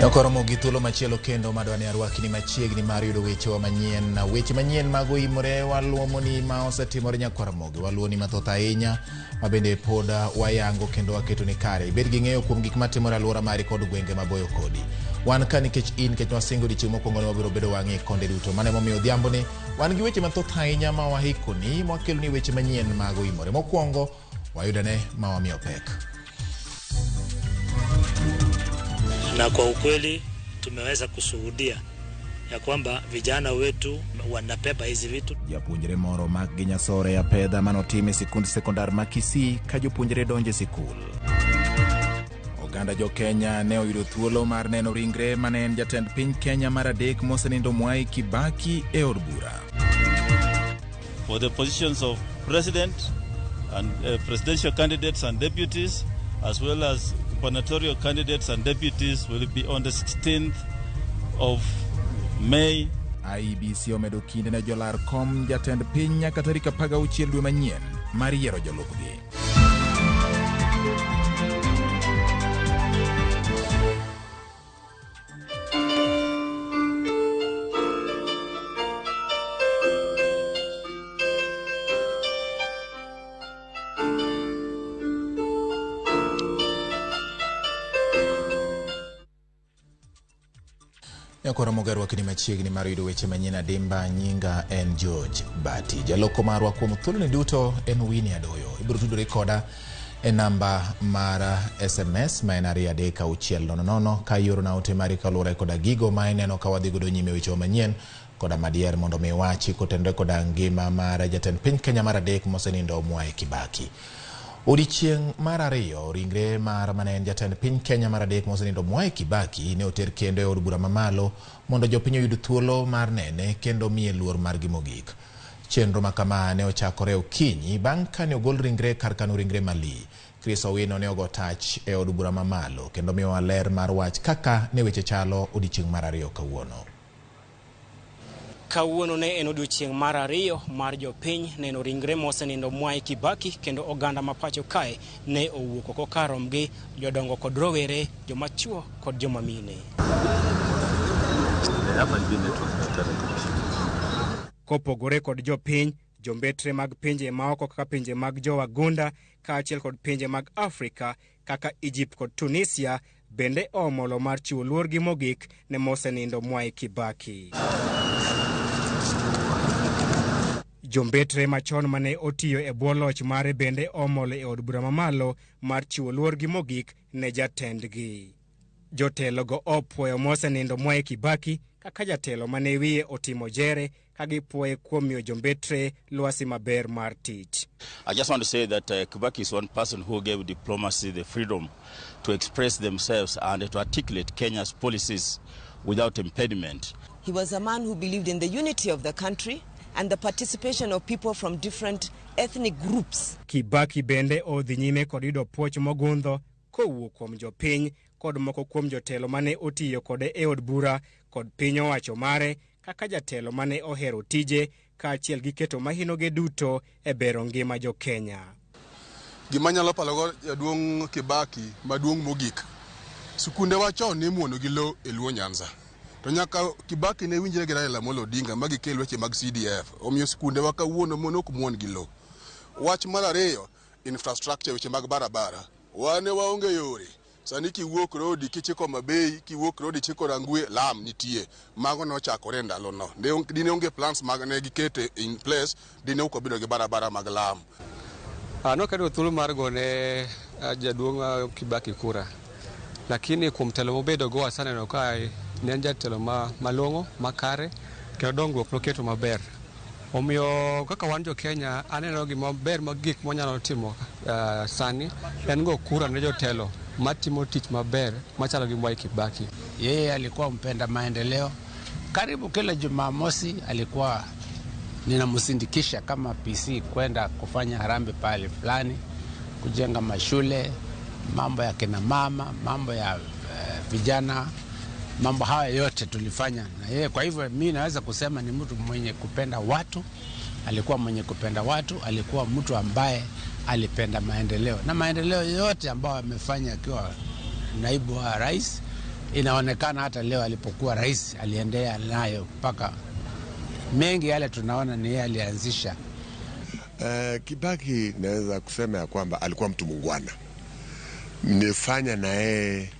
Koromo gi thuolo machielo kendo madwa ni arwakni machiegni mar yudo wechewa manyien. Weche manyien mag oimore waluomoni ma osetimore nyakwaramogi. Waluoni mathoth ahinya ma bende pod wayango kendo waketo ni kare. Ibed gi ng'eyo kuom gik matimore alwora mari kod gwenge maboyo kodi. Wan ka nikech in nikech wasingo odiochieng' mokwongo ni wabiro bedo wang'i e konde duto. Mano emomiyo odhiamboni wan gi weche mathoth ahinya ma wahikoni mwakeloni weche manyien mag oimore. Mokwongo wayudane ma wamiyo pek. Na kwa ukweli tumeweza kushuhudia ya kwamba vijana wetu wanabeba hizi vitu. Japuonjre moro mak gi nyasore ya pedha manotim e sikund sekondar ma Kisii ka jopuonjre donjo e sikul. Oganda jo Kenya ne oyudo thuolo mar neno ringre mane en jatend piny Kenya mar adek mosenindo Mwai Kibaki e od bura. For the positions of president and presidential candidates and deputies, as well as gubernatorial candidates and deputies, will be on the 16th of May. IEBC omedo kinde ne jolar kom jatend piny nyaka tarik 16 dwe manyien mar yiero jolupgi. Nyakoro mogarwakni machiegni mar yudo weche manyien adimba. Nyinga en George Bati. Jaloko marwa kuom thuoloni duto en Winnie Adoyo. Ibiro tudori koda e namba mar SMS ma en 23600 ka iorona ote mari kaluwore koda gigo ma ineno ka wadhi godo nyime weche manyien koda madier mondo mi wachi kotenore koda ngima mar jatend piny Kenya mar adek mosenindo Mwai Kibaki. Odiochieng' mar ariyo, ringre mar mane en jatend piny Kenya mar adek mosenindo Mwai Kibaki ne oter kendo e od bura mamalo mondo jopiny oyud thuolo mar nene kendo miye luor margi mogik. Chenro ma kama ne ochakore okinyi bang' kane ogol ringre kar kano ringre Malii. Chris Owino ne ogo tach e od bura mamalo kendo miyowa ler mar wach kaka ne weche chalo odiochieng' mar ariyo kawuono. Kawuono ne en odiochieng' mar ariyo mar jopiny neno ringre mosenindo Mwai Kibaki kendo oganda ma pacho kae ne owuok oko kar romgi, jodongo kod rowere, joma chuo kod joma mine. Kopogore kod jopiny, jombetre mag pinje maoko kaka pinje mag jowagunda kaachiel kod pinje mag Afrika kaka Egypt kod Tunisia bende omolo mar chiwo luorgi mogik ne mosenindo Mwai Kibaki. Jombetre machon mane otiyo e bwo loch mare bende omolo e od bura mamalo mar chiwo luorgi mogik ne jatendgi. Jotelogo opuoyo mosenindo Mwai Kibaki kaka jatelo mane wiye otimo jere ka gipuoye kuom miyo jombetre lwasi maber mar tich. I just want to say that Kibaki is one person who gave diplomacy the freedom to express themselves and to articulate Kenya's policies without impediment. He was a man who believed in the unity of the country and the participation of people from different ethnic groups. Kibaki bende odhi nyime kod yudo puoch mogundho kowuok kuom jopiny kod moko kuom jotelo mane otiyo kode e od bura kod piny owacho mare kaka jatelo mane ohero tije kaachiel gi keto mahinoge duto e bero ngima jo Kenya. Gima nyalo palogo jaduong' Kibaki maduong' mogik, sikunde wa chon ne imuono gi lo e Luo Nyanza. To nyaka Kibaki ne winjre gi Raila Amolo Odinga ma gikel weche mag CDF. Omiyo sikunde wa kawuono mon ok muon gi lo. Wach mar ariyo, infrastructure, weche mag barabara. Wane waonge yore. Sani kiwuok rodi kichiko Mabei, kiwuok rodi ichiko Rangwe, lam nitie. Mago nochakore ndalono. Dine onge plans mag ne gikete in place, dine ok wabedo gi barabara mag lam. Nokayudo thuolo mar gone jaduong' Kibaki kura. Lakini kuom telo mobedo go aseneno ka ne en jatelo malong'o, makare, kendo dongruok noketo maber. Omiyo kaka wan jo Kenya aneno gima ber mogik mwanyalo timo sani en go kura ne jotelo matimo tich maber machalo gi Mwai Kibaki. Yeye alikuwa mpenda maendeleo. Karibu kila Jumamosi alikuwa ninamsindikisha kama PC kwenda kufanya harambee pale fulani, kujenga mashule, mambo ya kina mama, mambo ya vijana, mambo haya yote tulifanya na yeye. Kwa hivyo mi naweza kusema ni mtu mwenye kupenda watu, alikuwa mwenye kupenda watu, alikuwa mtu ambaye alipenda maendeleo, na maendeleo yote ambayo amefanya akiwa naibu wa rais Inaonekana hata leo alipokuwa rais aliendelea nayo mpaka mengi yale tunaona ni yeye alianzisha. Kibaki naweza kusema ya kwamba alikuwa mtu mungwana. Nilifanya na yeye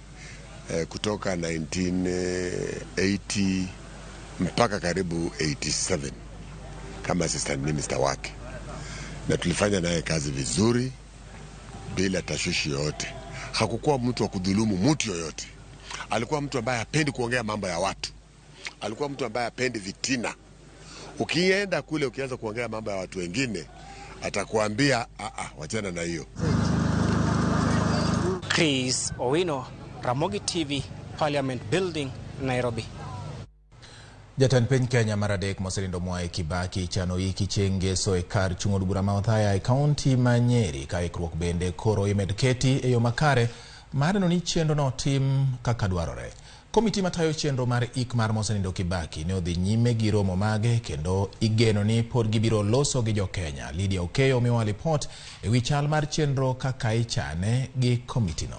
kutoka 1980 mpaka karibu 87 kama assistant minister wake, na tulifanya naye kazi vizuri bila tashwishi yoyote. Hakukuwa mtu wa kudhulumu mtu yoyote. Alikuwa mtu ambaye hapendi kuongea mambo ya watu. Alikuwa mtu ambaye hapendi vitina. Ukienda kule ukianza kuongea mambo ya watu wengine, atakuambia wachana na hiyo. Chris Owino, Ramogi TV, Parliament Building, Nairobi. Jatend piny Kenya mar adek mosenindo Mwai Kibaki chano iki chieng' ngeso e kar chung' od bura ma Othaya e kaunti ma Nyeri ka ikruok bende koro imed keti e yo makare mar neno ni chenrono tim kaka dwarore. Komiti matayo chenro mar ik mar mosenindo Kibaki ne odhi nyime gi romo mage kendo igeno ni pod gibiro loso gi jokenya. Lydia Okeyo miyowa lipot e wi chal mar chenro kaka ichane gi komitino.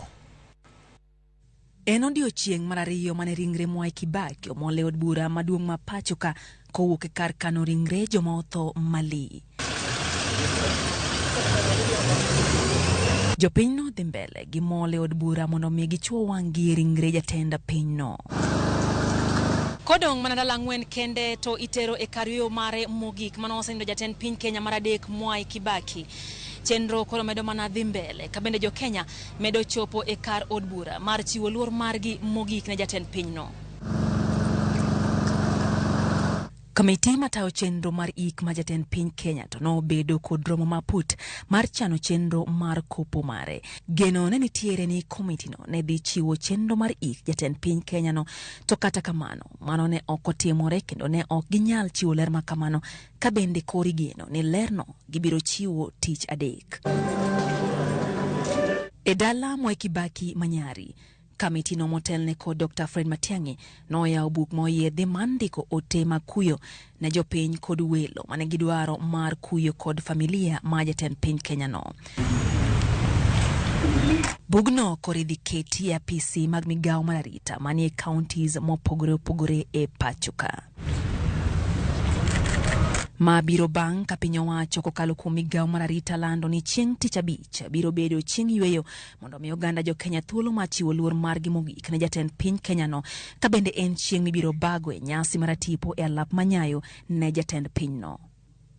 En odiochieng' mar ariyo mane ringre Mwai Kibaki omol e od bura maduong' ma pacho ka kowuok e kar kano ringre joma otho Mali. Jopiny nodhi mbele gi mol e od bura mondo mi gichuo wang'gi e ringre jatend pinyno. Kodong' mana ndalo 4 kende to itero e kar yueyo mare mogik mane osenindo jatend piny Kenya mar adek Mwai Kibaki. Chenro koro medo mana dhi mbele ka bende jo Kenya medo chopo e kar od bura mar chiwo luor margi mogik ne jatend pinyno. Komiti matayo chenro mar ik ma jatend piny Kenya to nobedo kod romo maput mar chano chenro mar kopo mare. Geno ne nitiere ni komitino ne dhi chiwo chenro mar ik jatend piny Kenya no, to kata kamano mano ne ok otimore kendo ne ok ginyal chiwo ler ma kamano ka bende koro igeno ni lerno gibiro chiwo tich adek. E dala Mwai Kibaki Manyari, kamiti no motelne kod Dr. Fred Matiang'i noyawo buk moyiedhi mar ndiko ote mag kuyo ne jopiny kod welo mane gidwaro mar kuyo kod familia mar jatend piny Kenya no. Bugno koro idhi keti e apisi mag migawo mar arita manie counties mopogore opogore e pacho ka. Ma biro bang' ka piny owacho kokalo kuom migawo mar arita lando ni chieng' tich abich biro bedo chieng' yueyo mondo mi oganda jo Kenya thuolo mar chiwo luor margi mogik ne jatend piny Kenya no, ka bende en chieng' mibiro bago e nyasi mar tipo e alap manyayo ne jatend pinyno.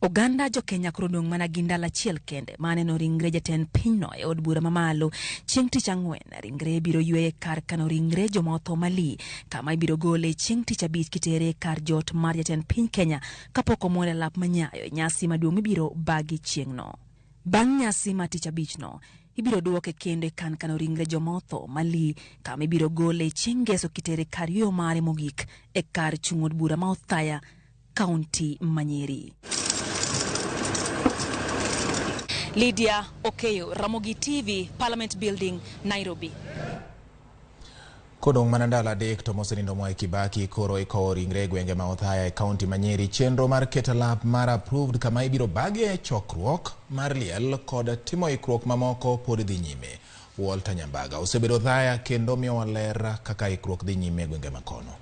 Oganda jo Kenya koro odong' mana gi ndalo achiel kende ma neno ringre jatend pinyno e od bura mamalo. Chieng' tich ang'wen ringre biro yweyo e kar kano ringre joma otho Mali, kama ibiro gole chieng' tich abich kitere e kar jot mar jatend piny Kenya kapok omol e alap manyayo e nyasi maduong' mibiro bagi chieng'no. Bang' nyasi mar tich abichno, ibiro duoke kendo e kan kano ringre joma otho Mali, kama ibiro gole chieng' ngeso kitere kar yueyo mare mogik e kar chung' od bura ma Othaya, kaunti ma Nyeri. Lydia Okeyo, Ramogi TV, Parliament Building, Nairobi. Kodong' mana ndalo 3 to mosenindo Mwai Kibaki koro ikowo ringre e gwenge ma Othaya e kaunti ma Nyeri. Chenro mar keto alap mar approved kama ibiro bagie chokruok mar liel kod timo ikruok mamoko pod dhi nyime. Walter Nyambaga osebedo Othaya kendo miyowa ler kaka ikruok dhi nyime e gwenge makono.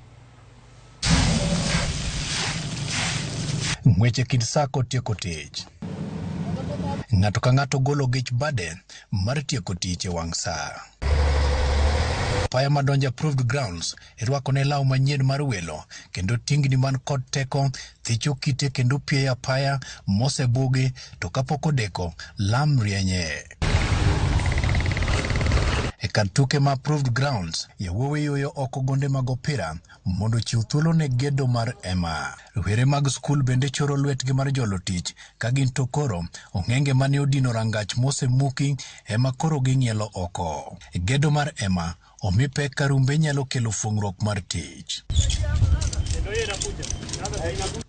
Ng'weche kind saa kotieko tich. Ng'ato ka ng'ato golo gich bade mar tieko tich e wang' saa. Paya madonjo approved grounds irwako ne law manyien mar welo kendo tingni man kod teko thicho kite kendo pieyo apaya mosebugi to kapok odeko lam rienye. E kar tuke ma approved grounds, yawuowi yueyo oko gonde mag opira mondo ochiw thuolo ne gedo mar ema. Rowere mag skul bende choro lwetgi mar jolo tich ka gin to koro ong'enge mane odino rangach mosemuki ema koro ging'ielo oko. Gedo mar ema omi pek ka rumbe nyalo kelo fuong'ruok mar tich.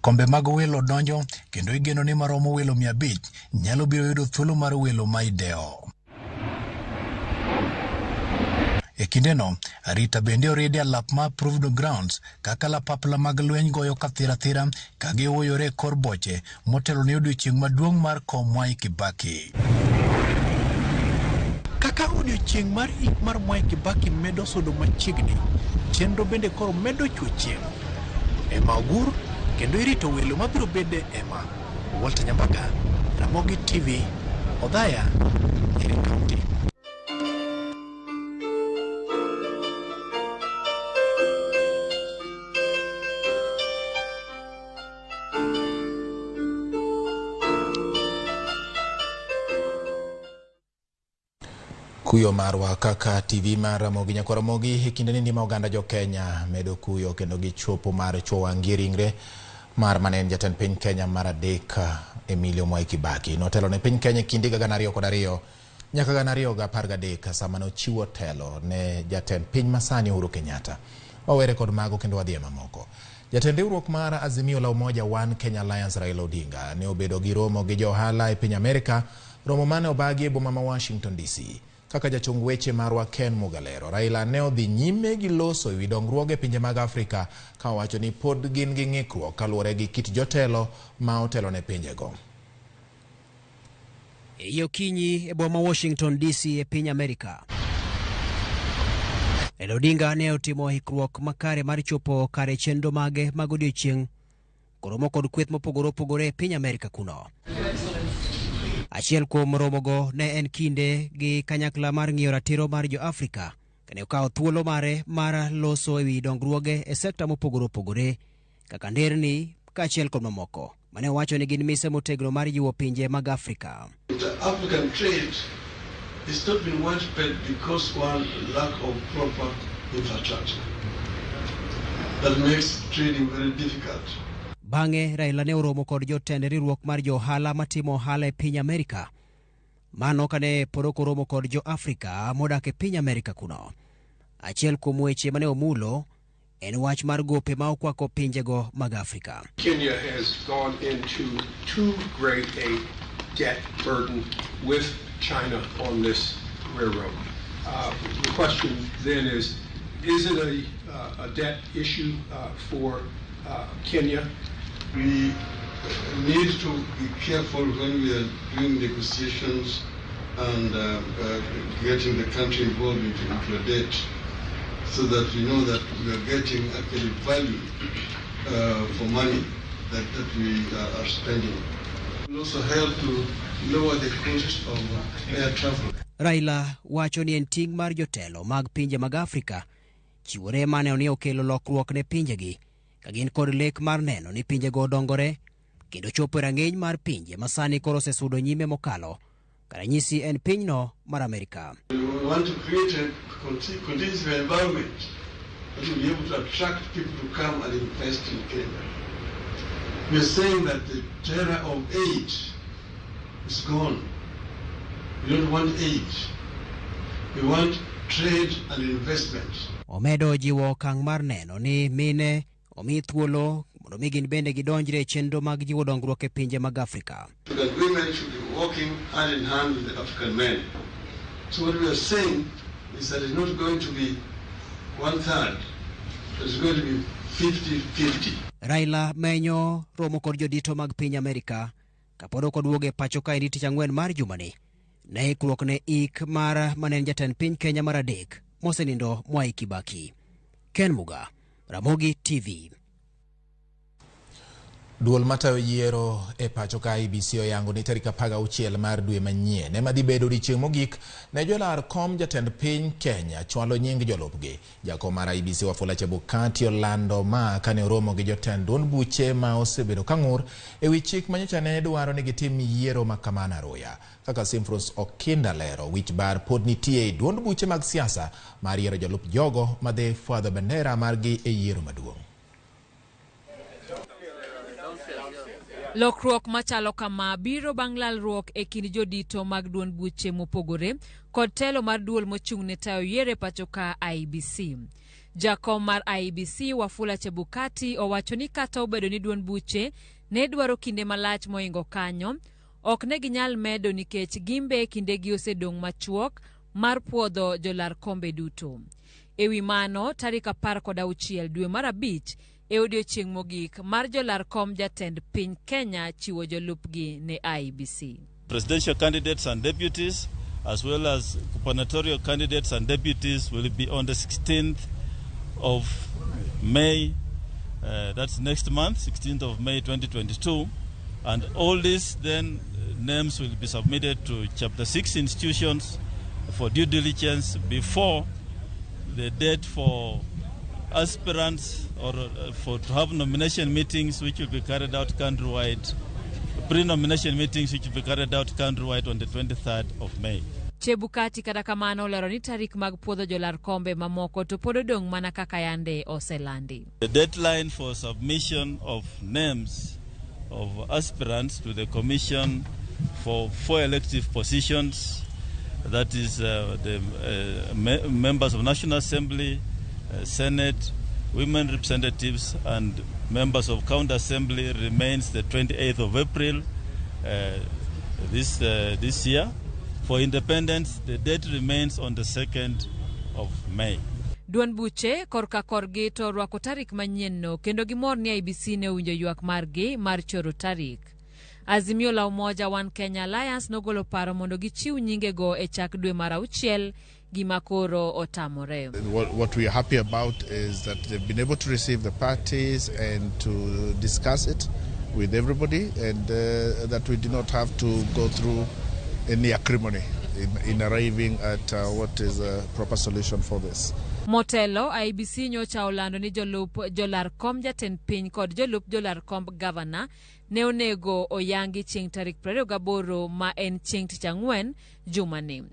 Kombe mag welo donjo kendo igeno ni maromo welo 500 nyalo biro yudo thuolo mar welo ma idewo. E kindeno, arita bende oridi alap ma approved grounds kaka lapapla mag lweny goyo kathirathira ka giwuoyore e kor boche motelo ne odiochieng' maduong' mar kowo Mwai Kibaki. Kaka odiochieng' mar ik mar Mwai Kibaki medo sudo machiegni, chenro bende koro medo chwo chieng'. Ema ogur kendo irito welo mabiro bede ema. Walter Nyambaka, Ramogi TV, Othaya, Nyeri County. Kuyo marwa kaka TV mar Ramogi Nyakwar Ramogi e kinde ni ma oganda jo Kenya medo kuyo kendo gichopo mar chuo wang'gi ringre mar mane en jatend piny Kenya mar adek Emilio Mwai Kibaki. Notelo ne piny Kenya e kind higa 2002 nyaka 2013 sama nochiwo telo ne jatend piny masani Uhuru Kenyatta. Wawere kod mago kendo wadhi e mamoko. Jatend riwruok mar Azimio la Umoja One Kenya Alliance Raila Odinga ne obedo gi romo gi jo ohala e piny Amerika, romo mane obagi e boma ma Washington DC. Kaka jachung weche marwa Ken Mugalero, Raila ne odhi nyime gi loso ewi dongruoge e pinje mag Afrika ka owacho ni pod gin gi ng'ikruok kaluwore gi kit jotelo ma otelo ne pinjego. E okinyi e boma Washington DC e piny Amerika, Raila Odinga ne otimo ikruok makare mar chopo kare chenro mage mag odiochieng' koromo kod kweth mopogore opogore e piny Amerika kuno. Achiel kuom romogo ne en kinde gi kanyakla mar ng'iyo ratiro mar jo Afrika kane okawo thuolo mare mar loso ewi dongruoge e sekta mopogore opogore kaka nderni kaachiel kod mamoko mane owacho ni gin mise motegno mar jiwo pinje mag Afrika. African trade has not been widespread because one, lack of proper infrastructure that makes trading very difficult. Bang'e Raila ne oromo kod jotend riwruok mar jo ohala matimo ohala e piny Amerika. Mano kane pod ok oromo kod jo Afrika modak e piny Amerika kuno. Achiel kuom weche mane omulo en wach mar gope ma okwako pinjego mag Afrika. Kenya has gone into too great a debt burden with China on this railroad. The question then is it a debt issue for Kenya? We need to be careful when we are doing negotiations and getting the country involved into a debt, so that we know that we are getting actually value for money that we are spending. It will also help to lower the cost of air travel. Raila wacho ni en ting' mar jotelo mag pinje mag Afrika chiwore mane ni okelo lokruok ne pinjegi ka gin kod lek mar neno ni pinjego odongore kendo chopo e rang'iny mar pinje masani koro osesudo nyime mokalo. Ranyisi en pinyno mar Amerika. We want to create a conducive environment that will be able to attract people to come and invest in Kenya. We are saying that the terror of aid is gone. We don't want aid. We want trade and investment. Omedo jiwo okang' mar neno ni mine omi thuolo mondo mi gin bende gidonjre e chenro mag jiwo dongruok e pinje mag Afrika. African women should be working hand in hand with the African men. So what we are saying is that it's not going to be 1/3, it's going to be 50-50. Raila menyo romo kod jodito mag piny Amerika kapod ok oduogo e pacho ka tich ang'wen mar jumani ne ikruok ne ik mar mane en jatend piny Kenya mar adek mosenindo Mwai Kibaki. Ken Muga, Ramogi TV. Duol matayo yiero e pacho ka IEBC oyango ni tarik 16 mar dwe manyien ema dhi bedo odiechieng' mogik ne jolar kom jatend piny Kenya chwalo nying jolupgi. Jakom mar IEBC Wafula Chebukati olando ma kane oromo gi jotend duond buche ma osebedo ka ng'ur ewi chik manyocha ne dwaro ni gitim yiero ma kamano aruya. Kaka Simfrus Okinda lero, wich bar pod nitie e duond buche mag siasa mar yiero jolup jogo madhi fwadho bendera margi e yiero maduong'. Lokruok machalo kama biro bang' lalruok e kind jodito mag duond buche mopogore kod telo mar duol mochung' ne tayo yiero e pacho ka IEBC. Jakom mar IEBC Wafula Chebukati owacho ni kata obedo ni duond buche ne dwaro kinde malach moingo kanyo, ok ne ginyal medo nikech gimbe kindegi osedong' machuok mar puodho jolar kombe duto. Ewi mano, tarik 16 dwe mar 5 e odiechieng' mogik mar jolar kom jatend piny Kenya chiwo jolupgi ne IEBC. Presidential candidates and deputies, as well as gubernatorial candidates and deputies, will be on the 16th of May. That's next month, 16th of May 2022. And all these then names will be submitted to Chapter 6 institutions for due diligence before the date for aspirants or for to have nomination meetings, which will be carried out countrywide, pre-nomination meetings which will be carried out countrywide on the 23rd of May. Chebukati kata kamano olero ni tarik mag puodho jolar kombe mamoko to pod odong' mana kaka yande oselandi. The deadline for submission of names of aspirants to the Commission for 4 elective positions, that is the members of National Assembly, Senate, women representatives and members of County Assembly, remains the 28th of April this year. For independence, the date remains on the 2nd of May. Duond buche korka korgi to orwako tarik manyienno kendo gimor ni IEBC ne owinjo ywak margi mar choro tarik. Azimio la Umoja One Kenya Alliance nogolo paro mondo gichiw nyingego e chak dwe mar auchiel, gima koro otamore. What we are happy about is that they've been able to receive the parties and to discuss it with everybody, and that we do not have to go through any acrimony in arriving at what is a proper solution for this. Motelo, IEBC nyocha olando ni jolup jolar kom jatend piny kod jolup jolar kom gavana ne onego oyangi chieng' tarik 28 ma en chieng' tich ang'wen jumani.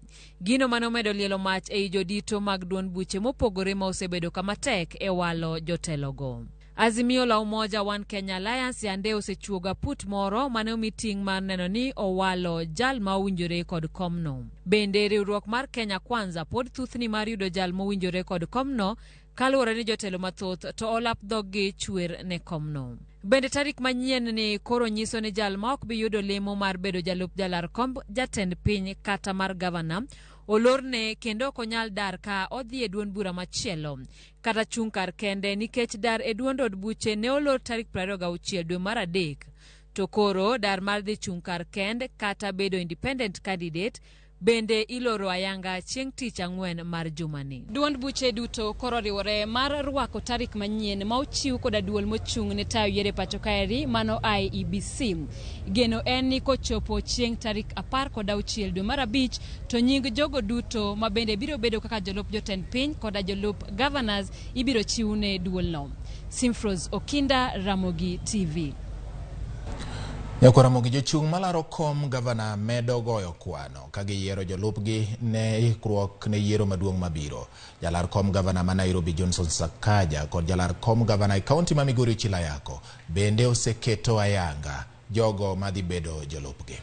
Gino mane omedo lielo mach ei jodito mag duond buche mopogore ma osebedo kama tek e walo jotelogo. Azimio la Umoja One Kenya Alliance yande osechuogo aput moro mane omi ting' mar neno ni owalo jal ma owinjore kod komno. Bende riwruok mar Kenya Kwanza pod thuthni mar yudo jal mowinjore kod komno kaluwore ni jotelo mathoth to olap dhoggi chwer ne komno. Bende tarik manyien ni koro nyiso ni jal ma ok bi yudo lemo mar bedo jalup jalar komb jatend piny kata mar gavana olorne kendo ok onyal dar ka odhi e duond bura machielo kata chung' kar kende nikech dar e duond od buche ne olor tarik 26 dwe mar 3 to koro dar mar dhi chung' kar kend kata bedo independent candidate bende iloro ayanga chieng' tich ang'wen mar jumani. Duond buche duto koro oriwore mar rwako tarik manyien ma ochiw koda duol mochung' ne tayo yiero e pacho kaeri mano IEBC. Geno en ni kochopo chieng' tarik 16 dwe mar 5 to nying jogo duto ma bende biro bedo kaka jolup jotend piny koda jolup governors ibiro chiw ne duolno. Simfros Okinda, Ramogi TV. Nyakwa Ramogi, jochung' malaro kom gavana medo goyo kwano ka giyiero jolupgi ne ikruok ne yiero maduong' mabiro. Jalar kom gavana ma Nairobi Johnson Sakaja kod jalar kom gavana e kaunti ma Migori Ochilo Ayako bende oseketo ayanga jogo madhi bedo jolupgi.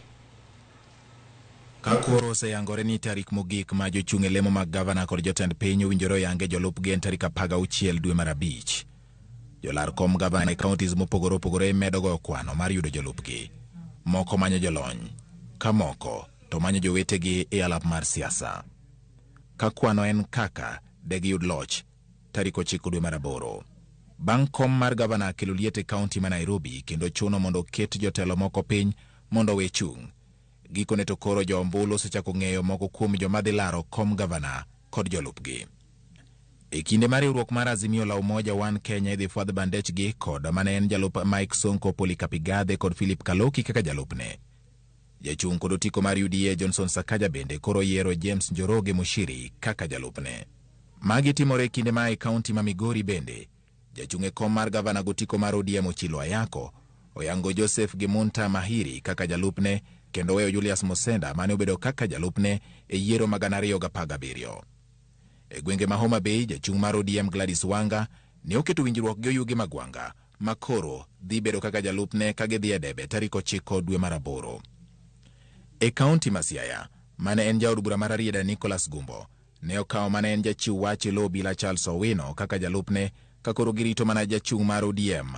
Ka koro oseyangore ni tarik mogik ma jochung' e lemo mag gavana kod jotend piny owinjore oyange jolupgi en tarik 16 dwe mar 5. Jolar kom gavana e counties mopogore opogore medo goyo kwano mar yudo jolupgi. Moko manyo jolony, ka moko to manyo jowetegi e alap mar siasa. Ka kwano en kaka degiyud loch tarik 9 dwe mar 8. Bang' kom mar gavana kelo liet e kaunti ma Nairobi kendo chuno mondo oket jotelo moko piny mondo owe chung'. Gikone to koro jo ombulu osechako ng'eyo moko kuom joma dhi laro kom gavana kod jolupgi. E kinde mar riwruok mar Azimio la Umoja One Kenya idhi fwadh bandechgi kod mane en jalup Mike Sonko, Polycarp Igathe kod Philip Kaloki kaka jalupne. Jachung' kod otiko mar UDA Johnson Sakaja bende koro yiero James Njoroge Muchiri kaka jalupne. Magi timore e kinde ma e kaunti ma Migori bende. Jachung' e kom mar gavana gotiko mar ODM Ochilo Ayako oyango Joseph Gimunta Mahiri kaka jalupne kendo weyo Julius Mosenda mane obedo kaka jalupne e yiero mag 2017. E gwenge ma Homa Bay, jachung' mar ODM Gladys Wanga ne oketo winjruok gi Oyugi Magwanga ma koro dhi bedo kaka jalupne ka gidhi e debe tarik 9 dwe mar 8. E kaunti ma Siaya, mane en jaod bura mar Rarieda Nicholas Gumbo ne okawo mane en jachiw wach e lo obila Charles Owino kaka jalupne ka koro girito mana jachung' mar ODM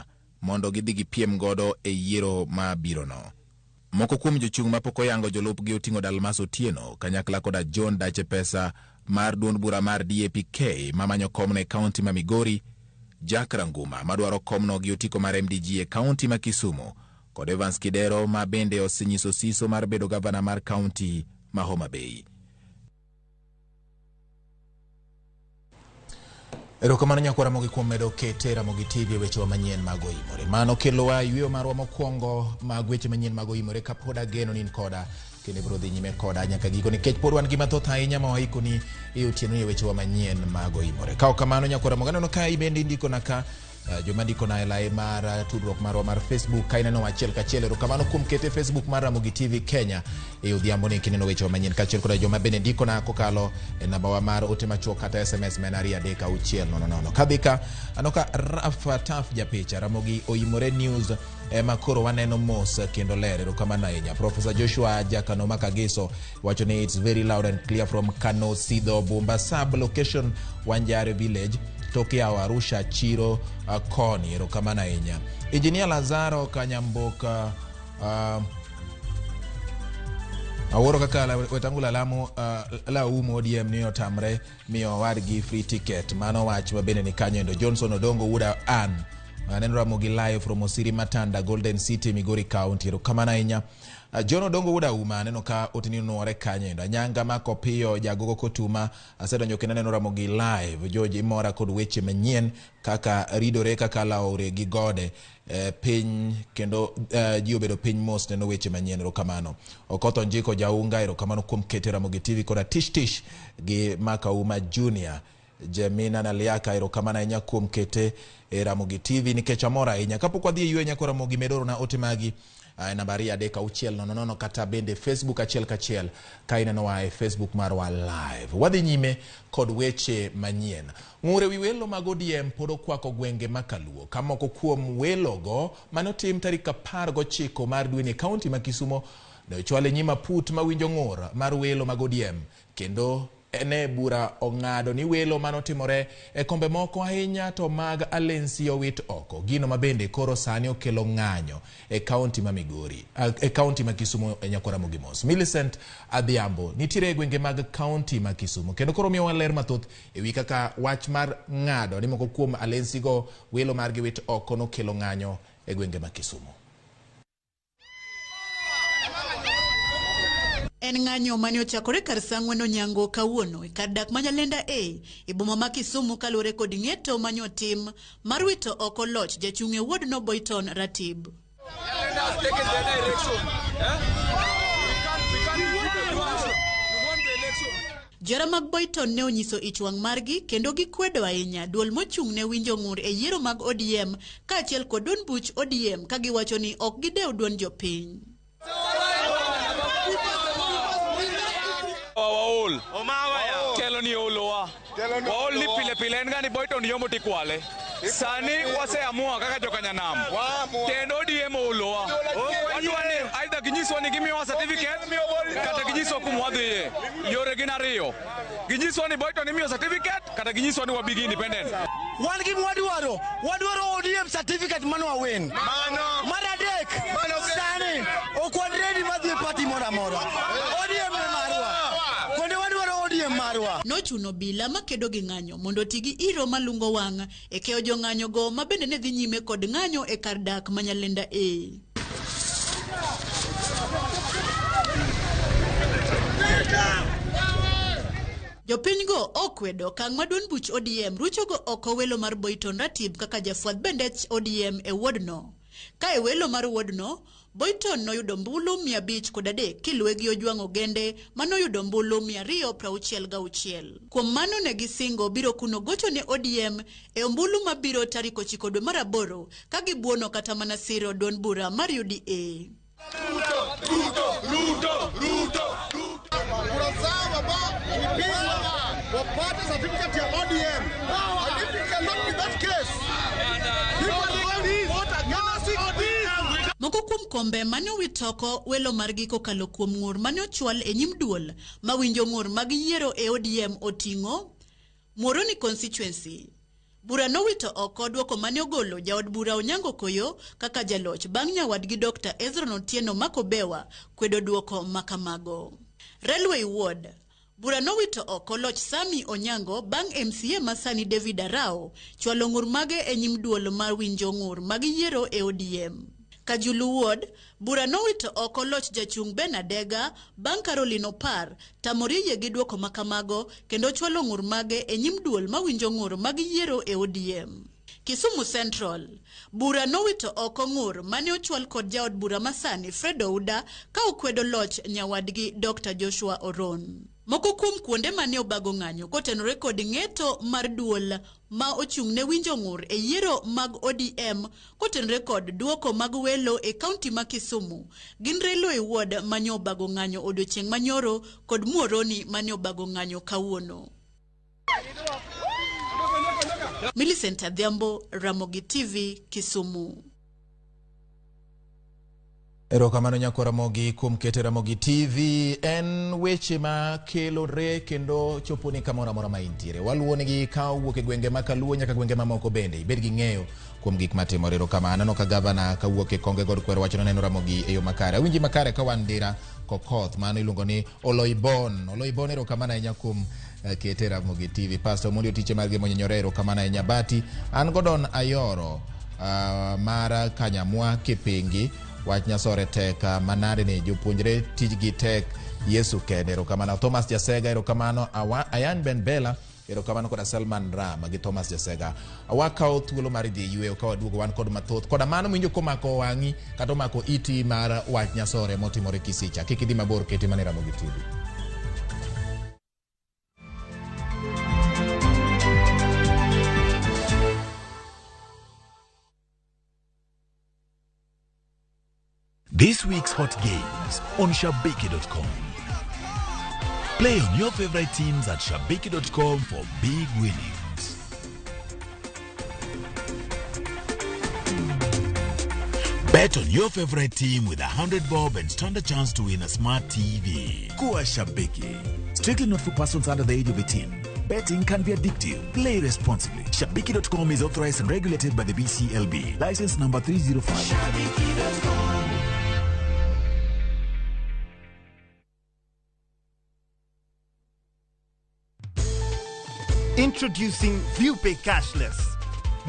mondo gidhi gipiem godo e yiero ma birono. Moko kuom jochung' mapok oyango jolupgi oting'o Dalmas Otieno kanyakla koda John Dache Pesa mar duond bura mar DAPK mamanyo komno e kaunti ma Migori, Jack Ranguma madwaro komno gi otiko mar MDG e kaunti ma Kisumu, kod Evans Kidero ma bende osenyiso siso mar bedo gavana mar kaunti ma Homa Bay. Erokamano nyakwar Ramogi kuom medo kete Ramogi TV e wechewa manyien mag oimore. Mano kelowa yweyo marwa mokwongo mag weche manyien mag oimore kapod ageno ni in koda kendo ibiro dhi nyime koda nyaka giko nikech pod wan gi mathoth ahinya ma waikoni e otieno e wechewa manyien mag oimore. Ka ok kamano nyakwar Ramogi aneno ka ibende indikona ka joma ndikona e lai mar tudruok marwa mar Facebook ka ineno achiel kachiel. Erokamano kuom kete Facebook mar Ramogi TV Kenya e odhiambo ni kineno wechewa manyien kaachiel koda joma bende ndikona kokalo e nambawa mar ote machuok kata SMS ma en 23600. Kadhi ka aneno ka Rafa Taf japicha Ramogi Oimore News ema koro waneno mos kendo ler. Erokamano ahinya. Professor Joshua Jakanoma Kagiso wacho ni it's very loud and clear from Kano Sidho Bumba sub location Wanjare village tok yawo Arusha chiro koni. Erokamano ahinya. Engineer Lazaro Kanyamboka awuoro kaka Wetangula lamo laumo ODM ni otamre miyo owadgi free ticket. Mano wach ma bende ni kanyo endo. Johnson Odongo Wuda Ann aneno Ramogi live from Osiri Matanda Golden City Migori County. Erokamano ahinya. John Odongo Wuda Uma aneno ka otini nuore kanyo endo. Anyanga mako piyo jagogo kotuma asedonjo kendo aneno Ramogi live. George imora kod weche manyien kaka ridore kaka laore gi gode piny kendo ji obedo piny mos neno weche manyien. Erokamano. Okoth Onjiko Jaunga erokamano kuom kete Ramogi TV koda Tish Tish gi Makauma Junior. Jemina Naliaka erokamano ahinya kuom kete e Ramogi TV nikech amor ahinya. Kapok wadhi e yweyo nyako Ramogi med orona ote magi namba 23600 kata bende Facebook achiel kachiel ka inenowa e Facebook marwa live. Wadhi nyime kod weche manyien. Ng'ur ewi welo mag ODM pod okwako gwenge ma Kaluo ka moko kuom welogo manotim tarik 19 mar dweni e kaunti ma Kisumo ne ochwal e nyim aput mawinjo ng'ur mar welo mag ODM kendo ne bura ong'ado ni welo manotimore e kombe moko ahinya to mag Alensi owit oko. Gino mabende koro sani okelo ng'anyo e kaunti ma Migori, e kaunti ma Kisumo e nyakwar Ramogi Mos. Millicent Adhiambo nitiere e gwenge mag kaunti ma Kisumo kendo koro miyowa ler mathoth ewi kaka wach mar ng'ado ni moko kuom Alensi go welo margi wit oko nokelo ng'anyo e gwenge ma Kisumo. En ng'anyo mane ochakore kar saa ang'wen onyango kawuono e kar dak ma Nyalenda A e boma ma Kisumu kaluwore kod ng'eto mane otim mar wito oko loch jachung' e ward no Boyton Ratib. Jora mag Boyton ne onyiso ich wang' margi kendo gikwedo ahinya duol mochung' ne winjo ng'ur e yiero mag ODM kaachiel kod duond buch ODM ka giwacho ni ok gidew duond jopiny. Waol. Telo ni olowa. Waol ni pile pile en gani Boyton yomo tikwale. Sani waseamua kaka jokanyanam. Kendo ODM olowa. Wadwa ni either ginyiswa ni gimiyowa certificate kata ginyiswa kuma wadhiye. Yore gin ariyo. Ginyiswa ni Boyton imiyo certificate kata ginyiswa ni wabigi independent. Wan gi mwadwaro, wadwaro ODM certificate mano wawin. Mar adek, sani ok wan ready mar dhi e party moro amora. ODM e marwa. Konde wadwaro ODM marwa. Nochuno bila makedo gi ng'anyo mondo oti gi iro malungo wang' e keyo jong'anyo go ma bende ne dhi nyime kod ng'anyo e kar dak ma Nyalenda A. Jopinygo okwedo okang' ma duond buch ODM ruchogo oko welo mar Boyton Ratib kaka jafwadh bendech ODM e wodno. Ka e welo mar wodno, Boyton noyudo ombulu 503 kiluwe gi Ojwang' Ogende manoyudo ombulu 266. Kuom mano ne gisingo biro kuno gocho ne ODM e ombulu mabiro tarik 9 dwe mar 8 ka gibuono kata mana siro duond bura mar UDA. Ruto, Ruto, Ruto, Ruto. Kura zao baba wapate certificate ya ODM. And if it cannot be that case, people are going to vote against ODM. Moko kuom kombe mane owit oko welo margi kokalo kuom ng'ur mane ochwal e nyim duol mawinjo ng'ur mag yiero e ODM oting'o Muhoroni constituency. Bura nowito oko duoko mane ogolo jaod bura Onyango Koyo kaka jaloch bang' nyawadgi Dr. Ezron Otieno Makobewa kwedo duoko makamago. Railway Ward. Bura nowito oko loch Sami Onyango bang' MCA masani David Arao chwalo ng'ur mage e nyim duol mar winjo ng'ur mag yiero e ODM. Kajulu Ward, bura nowito oko loch jachung' Ben Adega bang' Caroline Opar tamore yie gi duoko makamago kendo chwalo ng'ur mage e nyim duol mawinjo ng'ur mag yiero e ODM. Kisumu Central, bura nowito oko ng'ur mane ochwal kod jaod bura masani Fred Ouda ka okwedo loch nyawadgi Dr. Joshua Oron. Moko kuom kuonde mane obago ng'anyo kotenore kod ng'eto mar duol ma ochung' ne winjo ng'ur e yiero mag ODM kotenore kod duoko mag welo e kaunti ma Kisumu gin Railway Ward mane obago ng'anyo odiochieng' manyoro kod Muhoroni mane obago ng'anyo kawuono. Millicent Adhiambo, Ramogi TV, Kisumu. Erokamano nyako Ramogi kuom kete Ramogi TV. En weche ma kelore kendo choponi kamoro amora ma intiere. Waluwonigi ka owuok e gwenge ma Kaluo nyaka gwenge mamoko bende. Ibed gi ng'eyo kuom gik matimore. Erokamano. Aneno ka gavana kawuok e Konge God Kwer wacho ni oneno Ramogi e yo makare. Awinji makare ka wan Ndira Kokoth. Mano iluongo ni Oloibon. Oloibon erokamano ahinya kuom kete Ramogi TV. Pastor Omondi Otiche mar Gimonyonyore erokamano ahinya. Bati an Gordon Ayoro mar Kanyamwa Kipingi. Wach Nyasore tek manade ni jopuonjre tijgi tek Yesu kende erokamano. Thomas Jasega erokamano. Ayan Ben Bella erokamano koda Salman Ram gi Thomas Jasega. Wakawo thuolo mar dhi yweyo ka waduogo wan kod mathoth koda mano winjo komako wang'i kata omako iti mar wach Nyasore motimore Kisicha. Kik idhi mabor, kete mana e Ramogi TV. This week's hot games on Shabiki.com. Play on your favorite teams at Shabiki.com for big winnings. Bet on your favorite team with 100 bob and stand a chance to win a smart TV. Kuwa Shabiki. Strictly not for persons under the age of 18. Betting can be addictive. Play responsibly. Shabiki.com is authorized and regulated by the BCLB. License number 305. Shabiki.com. Introducing ViewPay Cashless.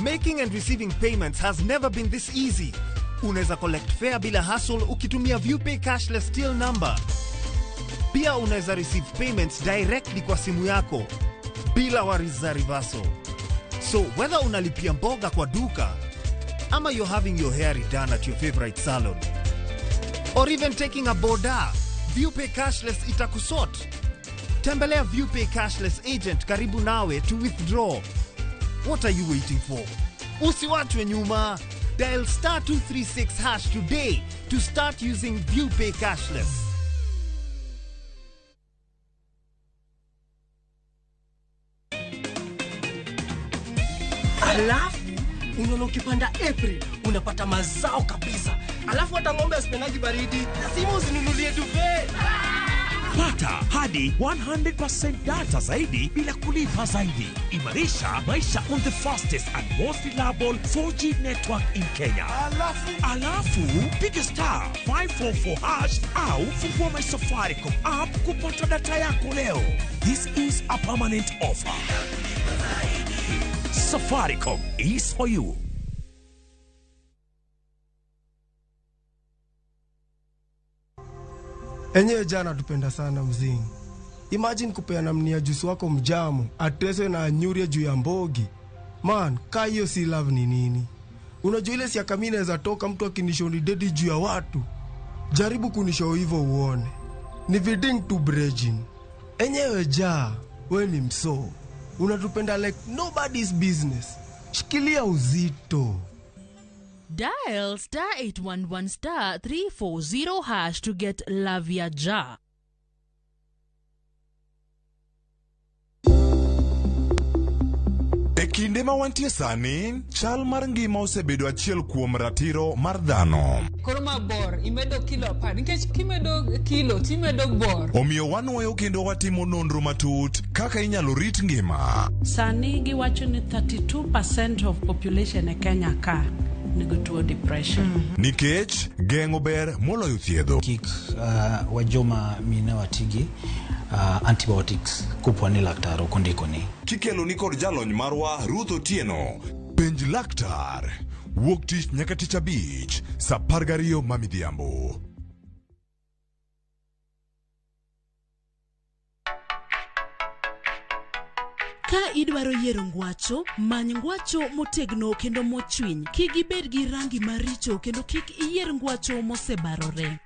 Making and receiving payments has never been this easy. Unaweza collect fare bila hassle ukitumia ViewPay Cashless till number. Pia unaweza receive payments directly kwa simu yako bila worries za reversal. So whether unalipia mboga kwa duka ama you're having your hair redone at your favorite salon or even taking a boda, ViewPay Cashless itakusort. Tembelea ViewPay Cashless agent karibu nawe to withdraw. What are you waiting for? Usiwachwe nyuma. Dial star 236 hash today to start using ViewPay Cashless. Alafu unaona ukipanda April unapata mazao kabisa. Alafu hata ng'ombe asipendagi baridi, lazima usinunulie duvet. Pata hadi 100% data zaidi bila kulipa zaidi. Imarisha maisha on the fastest and most reliable 4G network in Kenya. Alafu piga star 544 hash au fungua my Safaricom app kupata data yako leo. This is a permanent offer. Safaricom is for you. Enyewe jana tupenda sana mzingi. Imagine kupeana mnia juice wako mjamu, ateswe na anyurie juu ya mbogi. Man, ka hiyo si love ni nini? Unajua ile siaka mimi naweza toka mtu akinishoni dedi juu ya watu. Jaribu kunishow hivyo uone. Ni viding to bridging. Enyewe ja, we ni mso. Unatupenda like nobody's business. Shikilia uzito. Dial star 811 star 340 hash to get Love Ya Ja. E kinde ma wantie sani, chal mar ngima osebedo achiel kuom ratiro mar dhano. Koro ma bor, imedo kilo 10, nikech kimedo kilo timedo bor. Omiyo wanwoyo kendo watimo nonro matut kaka inyalo rit ngima. Sani giwacho ni 32% of population e Kenya ka nigi tuo depression. Nikech geng'o ber moloyo thiedho. Kik wajoma mine watigi antibiotics kopo ni laktar ok ondikoni. Kikelo ni kod jalony marwa Ruth Otieno. Penj laktar. Wuok tich nyaka tich abich, sa 12 ma midhiambo. Ka idwaro yiero ngwacho, many ngwacho motegno kendo mochwiny. Kik ibed gi rangi maricho kendo kik iyier ngwacho mosebarore.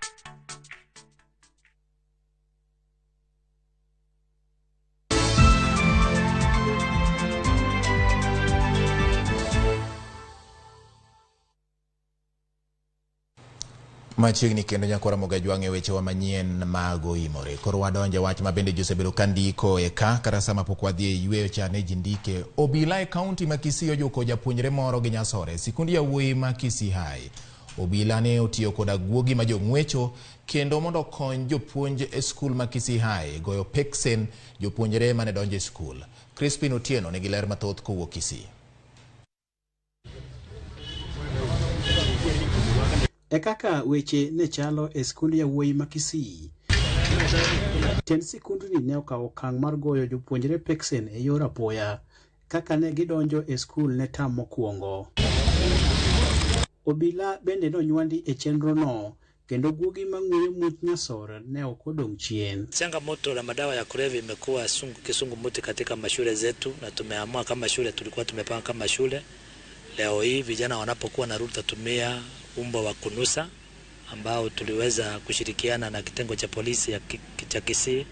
Machiegni kendo nyakwara Mogajwang' e wechewa manyien mag oimore. Koro wadonje wach ma bende ji osebedo ka ndiko e ka kata sama pok wadhi e yweyo cha ne ji ndike. Obila e kaunti ma Kisii ojuko japuonjre moro gi nyasore sikund yawuoyi ma Kisii High. Obila ne otiyo koda guogi ma jong'wecho kendo mondo okony jopuonj e skul ma Kisii High goyo peksen jopuonjre mane donjo e skul. Crispin Otieno nigi ler mathoth kowuok Kisii. E kaka weche ne chalo e skund yawuoyi ma Kisii. Tend sikundni ne okawo okang' mar goyo jopuonjre peksen e yor apoya kaka ne gidonjo e skul ne tam mokwongo. Obila bende nonywandi e chenrono kendo guogi mang'weyo much nyasore ne ok odong' chien. Changamoto la madawa ya kulevya imekuwa kisungumuti katika mashule zetu, na tumeamua kama shule, tulikuwa tumepanga kama shule, leo hii vijana wanapokuwa narudi tatumia umbwa wa kunusa ambao tuliweza kushirikiana na kitengo cha polisi cha Kisii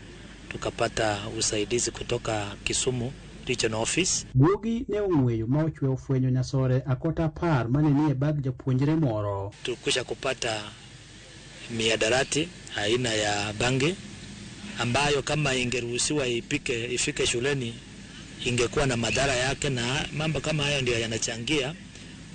tukapata usaidizi kutoka Kisumu Regional Office. Guogi ne ong'weyo ma ochwe ofwenyo nyasore akota 10 mane nie bag japuonjre moro. Tulikwisha kupata miadarati aina ya bangi ambayo kama ingeruhusiwa ifike shuleni ingekuwa na madhara yake, na mambo kama hayo ndio yanachangia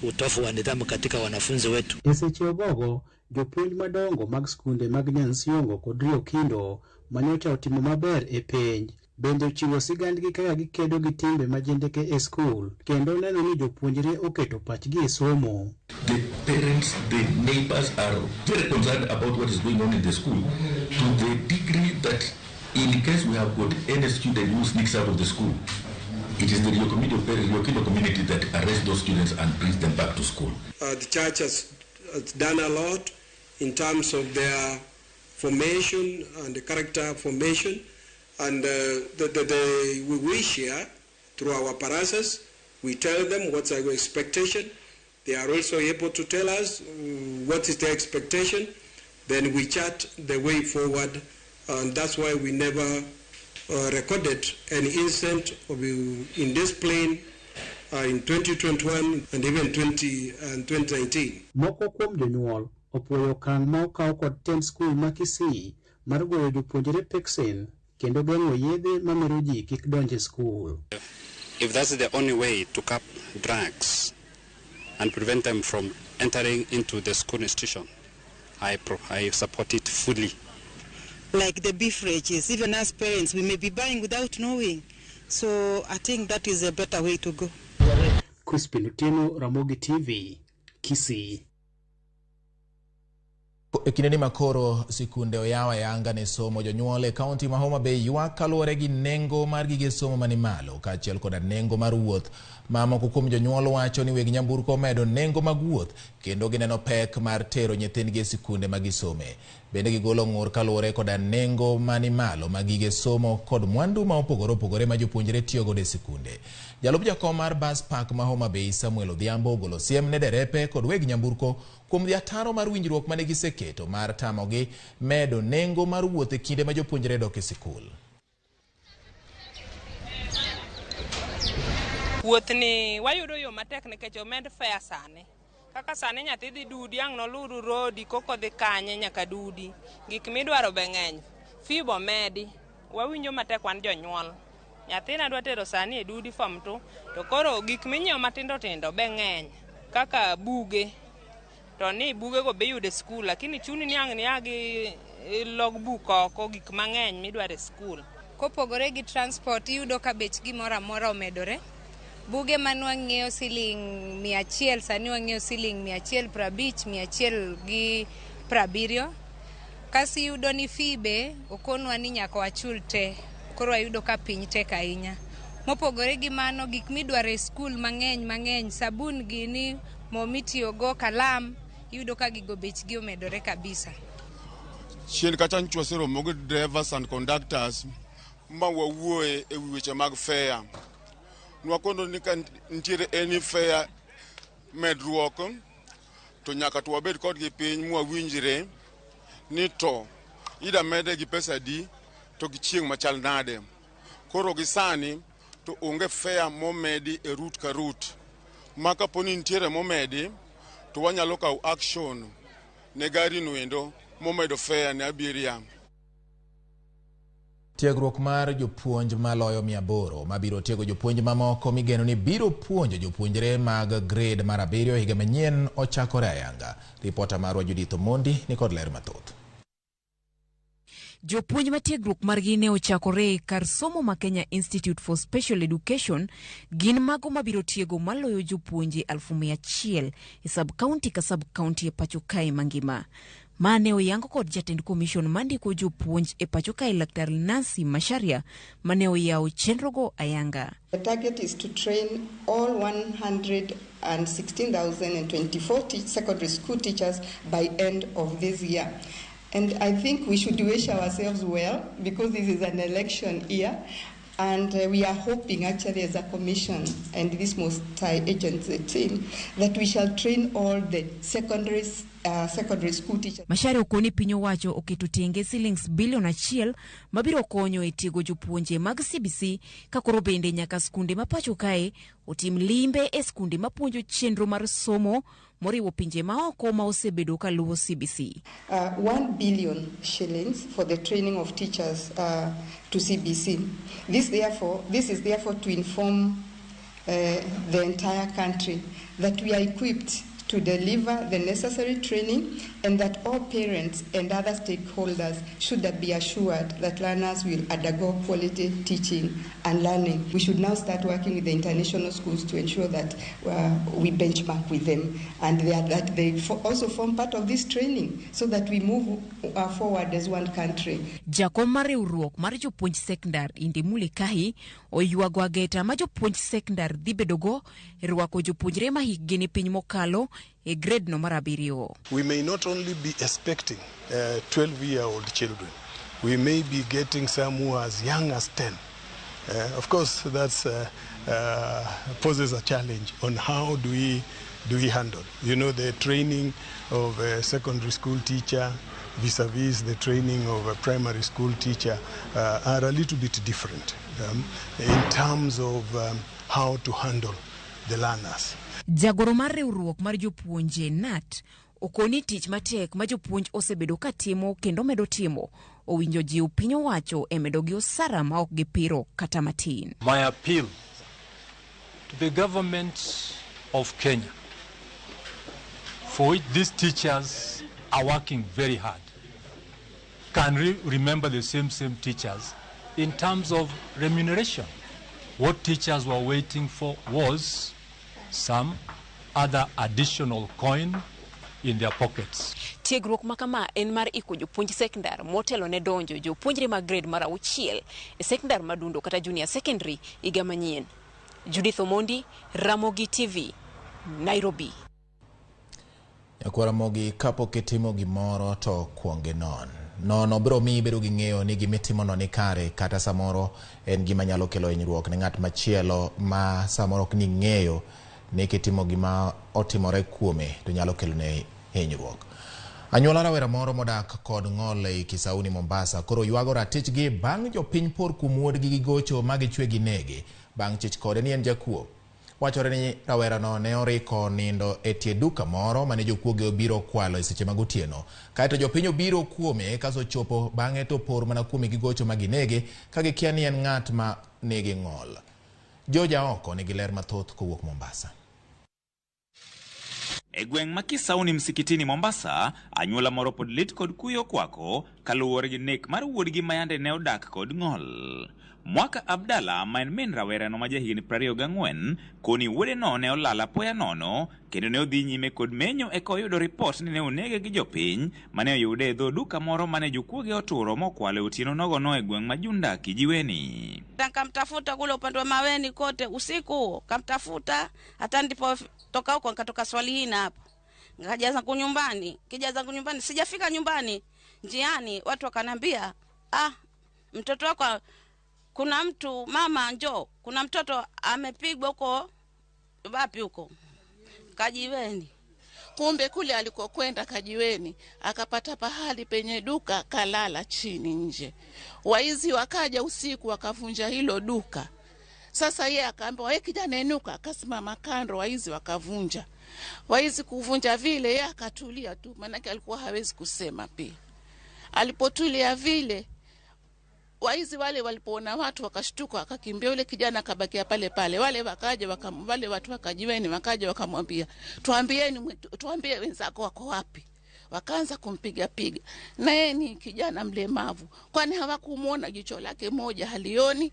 utofu wa nidhamu katika wanafunzi wetu. E seche ogogo, jopuonj madongo mag skunde mag Nyansiongo kod Rio Kindo manyocha otimo maber e penj bende ochiwo sigandgi kaka gikedo gi timbe majendeke e skul kendo neno ni jopuonjre oketo pachgi e somo. The parents, the neighbors are very concerned about what is going on in the school, to the degree that in case we have got any student who sneaks out of the school, it is the Rio Kindo community that arrests those students and brings them back to school. The church has done a lot in terms of their formation and the character formation, and we wish here through our parasas, we tell them what's our expectation. They are also able to tell us what is their expectation. Then we chart the way forward, and that's why we never recorded an incident of indiscipline in 2021 and even 2019. Moko kuom jonyuol opuoyo okang' ma okaw kod tend skul ma Kisii mar goyo jopuonjre peksen kendo geng'o yedhe mamero ji kik donj e skul. If that's the only way to cap drugs and prevent them from entering into the school institution, I support it fully. Like the beverages, even as parents, we may be buying without knowing. So I think that is a better way to go. Crispin Otieno, Ramogi TV, Kisii. E kindeni makoro sikunde oyaw ayanga ne somo, jonyuol e kaunti ma Homa Bay ywak kaluwore gi nengo mar gige somo mani malo kaachiel koda nengo mar wuoth. Ma moko kuom jonyuol wacho ni weg nyamburko omedo nengo mag wuoth kendo gineno pek mar tero nyithindgi e sikunde ma gisome. Bende gigolo ng'ur kaluwore koda nengo mani malo mag gige somo kod mwandu ma opogore opogore ma jopuonjre tiyo godo e sikunde. Jalup jakom mar bus park ma Homa Bay Samuel Odhiambo ogolo siem ne derepe kod weg nyamburko kuom dhi ataro mar winjruok mane giseketo mar tamogi medo nengo mar wuoth e kinde ma jopuonjre dok e sikul. Wuoth ni wayudo yo matek nikech omed fare sani. Kaka sani nyathi dhi dudi ang' noluru rodi koko dhi kanye nyaka dudi. Gik midwaro be ng'eny. Fee bo medi. Wawinjo matek wan jonyuol. Nyathina dwa tero sani e dudi form 2 to koro gik minyiewo matindo tindo be ng'eny kaka buge. To ni bugego be iyudo e skul, lakini chuni ni ang' niya gi logbook oko gik mang'eny midwaro e skul. Kopogore gi transport iyudo ka bech gimoro amora omedore. Buge manwang'iewo siling 100 sani wang'iewo siling 150, 170. Kasi iyudo ni fee be okonwa ni nyaka wachul te, koro wayudo ka piny tek ahinya. Mopogore gi mano, gik midwaro e skul mang'eny mang'eny, sabun gini, Mo mitiyogo, kalam, iyudo ka gigo bechgi omedore kabisa. Chien kacha nyocha waseromo gi drivers and conductors ma wawuoye e wi weche mag fare. Nwakono ni ka nitiere any fare medruok to nyaka to wabed kodgi piny mwawinjre ni to ida mede gi pesa adi to gi chieng' machal nade. Koro gi sani to onge fare momedi e route ka route. Ma kapo ni nitiere momedi to wanyalo kawo action ne gari no endo momedo fare ne abiria. Tiegruok mar jopuonj maloyo 800 mabiro tiego jopuonj mamoko migeno ni biro puonjo jopuonjre mag grade mar 7 higa manyien ochakore ayanga. Ripota marwa Judith Omondi ni kod ler mathoth. Jopuonj ma tiegruok margi ne ochakore kar somo ma Kenya Institute for Special Education gin mago mabiro tiego maloyo jopuonje 100,000 e sub-county ka sub-county e pacho kae mangima. Ma ne oyango kod jatend commission mandiko jopuonj e pacho kae Laktar Nancy Macharia mane oyawo chenrogo ayanga. The target is to train all 116,024 secondary school teachers by end of this year. And I think we should wish ourselves well because this is an election year. And we are hoping actually as a commission and this multi-agency team that we shall train all the secondary school teachers. Macharia okoni piny owacho oketo tenge silings bilion 1 mabiro konyo e tiego jopuonje mag CBC ka koro bende nyaka skunde ma pacho kae otim limbe e skunde mapuonjo chenro mar somo moriwo pinje maoko ma osebedo kaluwo CBC. 1 billion shillings for the training of teachers to CBC. This is therefore to inform the entire country that we are equipped to deliver the necessary training and that all parents and other stakeholders should be assured that learners will undergo quality teaching and learning. We should now start working with the international schools to ensure that we benchmark with them and that they also form part of this training so that we move forward as one country. Jakom mar riwruok mar jopuonj sekondar Indimuli Kahi oywago ageta ma jopuonj sekondar dhi bedogo e rwako jopuonjre ma hikgi ni piny mokalo e grade no mar 7. We may not only be expecting 12-year-old children, we may be getting some who are as young as 10. Of course, that's poses a challenge on how do we handle. The training of a secondary school teacher vis-a-vis the training of a primary school teacher are a little bit different in terms of how to handle the learners. Jagoro mar riwruok mar jopuonje KNUT okoni tich matek ma jopuonj osebedo ka timo kendo medo timo owinjo jiw piny owacho e medo gi osara ma ok gipiro kata matin. My appeal to the government of Kenya, for which these teachers are working very hard, can remember the same teachers in terms of remuneration. What teachers were waiting for was some other additional coin in their pockets. Tiegruok ma kama en mar iko jopuonj sekondar motelo ne donjo jopuonjre mag grade mar 6 e sekondar madundo kata junior secondary higa manyien. Judith Omondi, Ramogi TV, Nairobi. Nyakwar Ramogi, kapok itimo gimoro to kuong inon. Nono biro miyi bedo gi ng'eyo ni gimitimono ni kare kata samoro en gima nyalo kelo hinyruok ne ng'at machielo ma samoro ok ni ng'eyo ni kitimo gima otimore kuome to nyalo kelone hinyruok. Anyuola rawera moro modak kod ng'ol ei Kisauni Mombasa koro ywago ratichgi bang' jopiny por kuom wuodgi gi gocho ma gichwe gi nege bang' chich kode ni en jakuo. Wachore ni rawerano ne oriko nindo e tie duka moro mane jokuoge obiro kwalo e seche mag otieno. Kaeto jopiny obiro kuome kaso chopo bang'e to por mana kuome gi gocho ma ginege ka gikia ni en ng'at ma nigi ng'ol. Joja oko nigi ler mathoth kowuok Mombasa. E gweng' ma Kisauni msikitini Mombasa, anyuola moro pod lit kod kuyo kwako kaluwore gi nek mar wuodgi ma yande ne odak kod ng'ol. Mwaka Abdalla ma en min rawerano ma jahigni 24 koni wuodeno ne olal apoya nono. kendo ne odhi nyime kod menyo eka oyudo ripot ni ne onege gi jopiny mane oyude e dho duka moro mane jokuoge oturo mokwalo e otieno nogono e gweng' ma Junda Kijiweni. Nikamtafuta kule upande wa Maweni kote usiku huo, kamtafuta hata nilipotoka huko nikatoka Swalihina hapo. Nikaja zangu nyumbani, kija zangu nyumbani, sijafika nyumbani, njiani watu wakanambia, ah, mtoto wako kuna mtu mama njoo, kuna mtoto amepigwa huko wapi huko Kajiweni. Kumbe kule alikokwenda Kajiweni akapata pahali penye duka kalala chini nje. Waizi wakaja usiku wakavunja hilo duka. Sasa yeye akaambiwa, wewe kijana inuka, akasimama kando, waizi wakavunja. Waizi kuvunja vile yeye akatulia tu, maanake alikuwa hawezi kusema pia. Alipotulia vile, waizi wale walipoona watu wakashtuka wakakimbia, yule kijana akabakia pale pale. Wale wakaja wale watu wakajiweni wakaja wakamwambia, tuambieni, tuambie wenzako wako wapi. Wakaanza kumpiga piga. Na yeye ni kijana mlemavu, kwani hawakumuona, jicho lake moja halioni,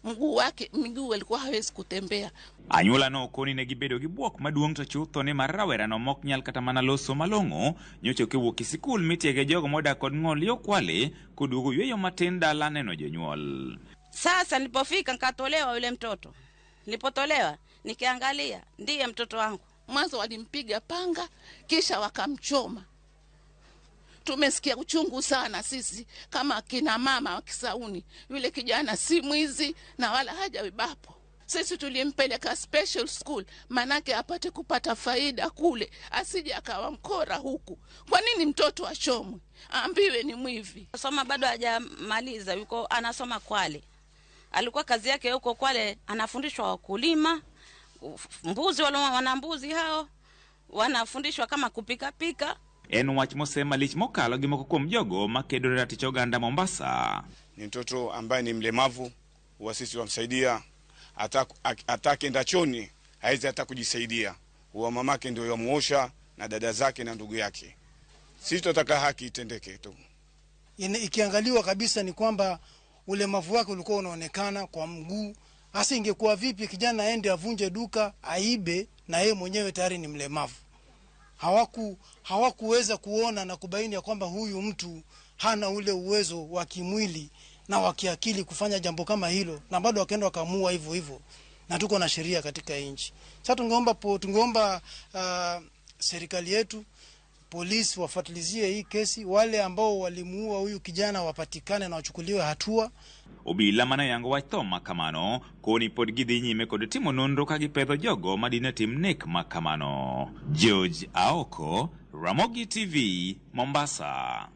mguu wake miguu alikuwa hawezi kutembea. Anyuola no okoni ne gibedo gi bwok maduong' to chutho ni mar rawerano mok nyal kata mana loso malong'o nyocha kiwuok e sikul mitiege jogo modak kod ng'ol yo Kwale koduogo yweyo matin dala neno jonyuol. Sasa nilipofika nikatolewa yule mtoto. Nilipotolewa nikiangalia ndiye mtoto wangu. Mwanzo walimpiga panga kisha wakamchoma. Tumesikia uchungu sana sisi kama kina mama wa Kisauni. Yule kijana si mwizi na wala hajawibapo. Sisi tulimpeleka special school manake apate kupata faida kule, asije akawa mkora huku. Kwa nini mtoto achomwe aambiwe ni mwivi? Soma bado hajamaliza, yuko anasoma Kwale. Alikuwa kazi yake huko Kwale, anafundishwa wakulima, mbuzi wale wana mbuzi hao, wanafundishwa kama kupika pika. En wach mosema lich mokalo gi moko kuom jogo makedo ne ratich oganda Mombasa. Ni mtoto ambaye ni mlemavu, wasisi wamsaidia, hata akienda choni hawezi hata kujisaidia. Huwa mamake ndio yamuosha na dada zake na ndugu yake. Sisi tunataka haki itendeke tu. Ikiangaliwa kabisa ni kwamba ulemavu wake ulikuwa unaonekana kwa mguu. Hasa ingekuwa vipi kijana aende avunje duka aibe na yeye mwenyewe tayari ni mlemavu? Hawakuweza kuona na kubaini ya kwamba huyu mtu hana ule uwezo wa kimwili na wa kiakili kufanya jambo kama hilo, na bado wakaenda wakaamua hivyo hivyo. Na tuko na sheria katika nchi. Sasa tungeomba serikali yetu, polisi wafuatilizie hii kesi, wale ambao walimuua huyu kijana wapatikane na wachukuliwe hatua. Obila mane oyango wach tho makamano koni pod gidhi nyime kod timo nonro ka gipedho jogo madine tim nek makamano. George Aoko, Ramogi TV, Mombasa.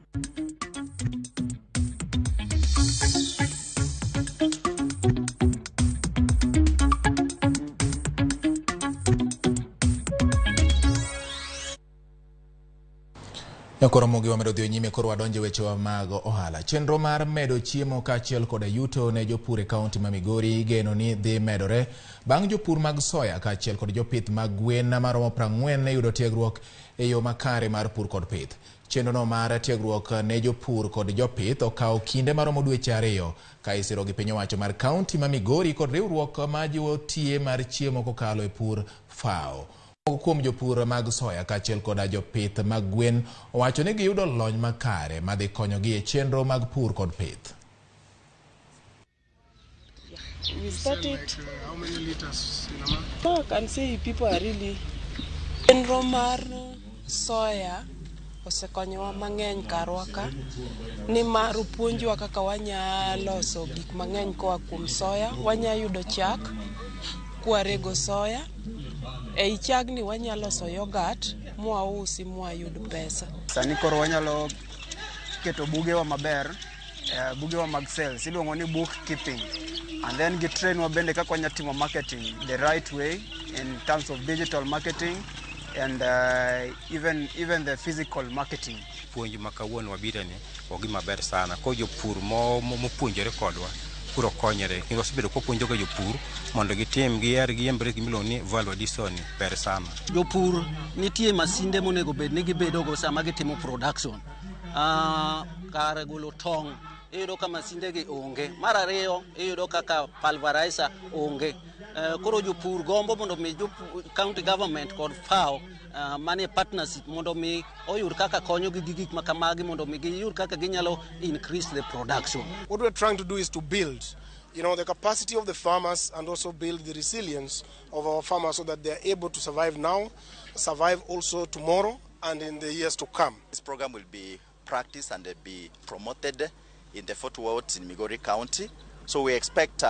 Koro Ramogi wamedo dhi nyime koro wadonje weche mag ohala. Chenro mar medo chiemo kaachiel koda yuto ne jopur e kaunti ma Migori igeno ni dhi medore bang' jopur mag soya kaachiel kod jopith mag gwen maromo 40 ne yudo tiegruok e yo makare mar pur kod pith. Chenro no mar tiegruok ne jopur kod jopith okawo kinde maromo dweche 2 ka isiro gi piny owacho mar kaunti ma Migori kod riwruok ma jiwo tie mar chiemo kokalo e pur FAO. Moko kuom jopur mag soya kaachiel koda jopith mag gwen owacho ni giyudo lony makare madhi konyogi e chenro mag pur kod pith. We started. How many liters in a month? No, I can say people are really. Chenro mar soya osekonyowa mang'eny karwa ka, nimar opuonjwa kaka wanyalo loso gik mang'eny koa kuom soya. Wanya yudo chak kwarego soya. Ei chagni wanyalo loso yogurt mwausi mwayud pesa. Sani koro wanyalo keto bugewa maber, bugewa mag sales, iluongo ni bookkeeping. And then gi train wa bende kaka wanyalo timo marketing the right way in terms of digital marketing and even the physical marketing. Puonj ma kawuono wabire ni ok gima ber sana. Ko jopur mopuonjore kodwa puro konyore. Kendo wasebedo kwapuonjoga jopur mondo gitim giher giembre gimiluongo ni value addition ber sana. Jopur nitie masinde monego bed ni gibedogo sama gitimo production. Kar golo tong' iyudo ka masinde gi onge. Mar ariyo iyudo kaka pulverizer onge. Koro jopur gombo mondo mi county government kod FAO manie partnership mondo mi oyud kaka konyogi gi gik ma kamagi mondo mi giyud kaka ginyalo increase the production. What we're trying to do is to build the capacity of the farmers and also build the resilience of our farmers so that they are able to survive now, survive also tomorrow and in the years to come. This program will be practiced and be promoted in the 4 wards in Migori County. So we expect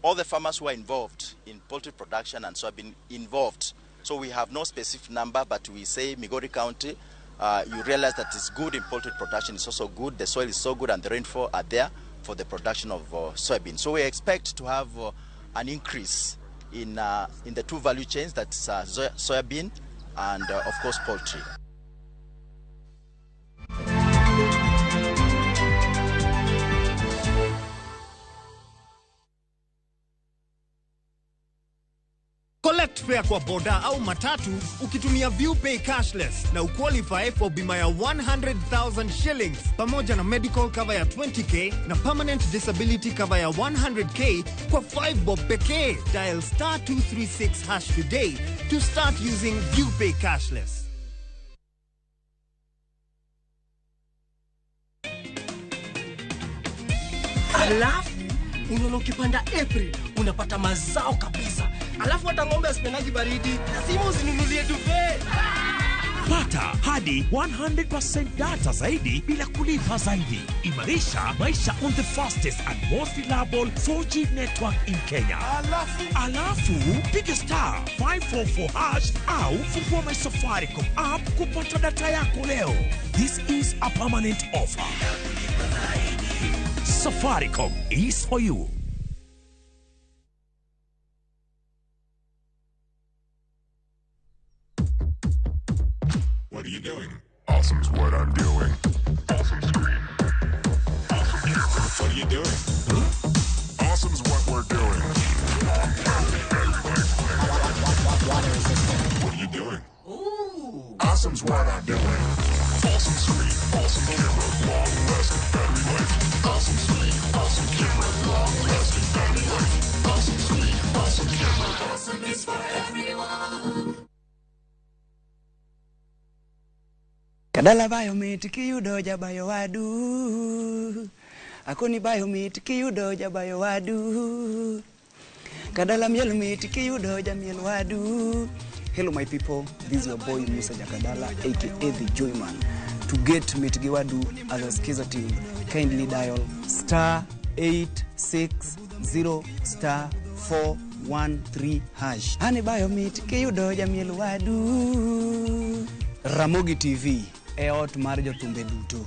all the farmers who are involved in poultry production and soybean involved. So we have no specific number, but we say Migori County, you realize that it's good in poultry production, it's also good, the soil is so good and the rainfall are there for the production of soybean. So we expect to have an increase in the two value chains, that's soybean and of course poultry. Collect fare kwa boda au matatu ukitumia ViewPay cashless na uqualify for bima ya 100,000 shillings pamoja na medical cover ya 20k na permanent disability cover ya 100k kwa 5 bob pekee. Dial star 236 hash today to start using ViewPay cashless. Alafu unaona ukipanda April unapata mazao kabisa. Alafu hata ng'ombe asipendagi baridi, lazima usinunulie duvet. Pata hadi 100% data zaidi bila kulipa zaidi. Imarisha maisha on the fastest and most reliable 4G network in Kenya. Alafu piga star 544 hash au fungua my Safaricom app kupata data yako leo. This is a permanent offer. Safaricom is for you. What are you doing? Awesome's what I'm doing. Awesome screen. Awesome camera. What are you doing? Huh? Awesome's what we're doing. Water resistant. What are you doing? Ooh. Awesome's what I'm doing. Awesome screen. Awesome camera. Long lasting battery life. Awesome screen. Awesome camera. Long lasting battery life. Awesome screen. Awesome camera. Awesome is for everyone. Kadala bayo mit kiyudo jabayo wadu. Akoni bayo mit kiyudo jabayo wadu. Kadala miel mit kiyudo jamiel wadu. Hello my people, this is your boy Musa Jakadala aka The Joyman. To get mit gi wadu as a Skiza team, kindly dial star 860 star 413 hash. Ani bayo mit kiyudo jamiel wadu. Ramogi TV e ot mar jothumbe duto.